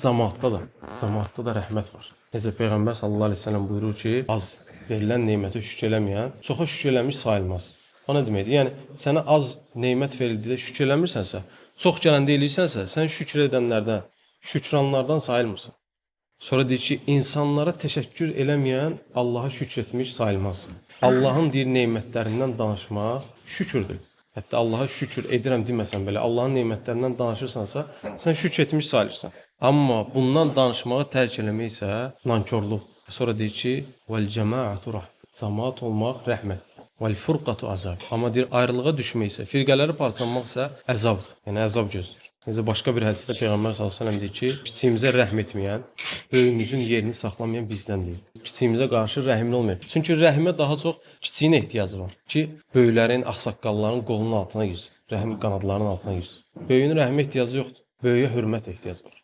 Camaatda da rəhmət var. Necə Peyğəmbər sallallahu əleyhi və səlləm buyurur ki, az verilən nemətə şükr eləməyən çoxa şükr eləmiş sayılmaz. O nə deməkdir? Yəni sənə az nemət verildikdə şükr eləmirsənsə, çox gələndə eləyirsənsə, sən şükr edənlərdən, şükranlardan sayılmırsan. Sonra deyir ki, insanlara təşəkkür eləməyən Allaha şükr etmiş sayılmaz. Allahın deyir nemətlərindən danışmaq şükürdür. Hətta Allaha şükür edirəm deməsən belə, Allahın nemətlərindən danışırsansa, sən şükr etmiş sayılırsan. Amma bundan danışmağı tərk eləmək isə nankorluq. Sonra deyir ki, vel cemaatu rah. Cemaat olmaq rəhmətdir. Vel furqatu azab. Amma deyir ayrılığa düşmək isə, firqələri parçalanmaq isə əzabdır. Yəni əzab gözləyir. Necə başqa bir hədisdə Peyğəmbər sallallahu əleyhi və səlləm deyir ki, kiçiyimizə rəhm etməyən, böyüyümüzün yerini saxlamayan bizdən deyil. Kiçiyimizə qarşı rəhimli olmayın. Çünki rəhmə daha çox kiçiyin ehtiyacı var ki, böyüklərin, ağsaqqalların qolunun altına girsin. Rəhm qanadlarının altına girsin. Böyüyün rəhmə ehtiyacı yoxdur. Böyüyə hörmət ehtiyacı var.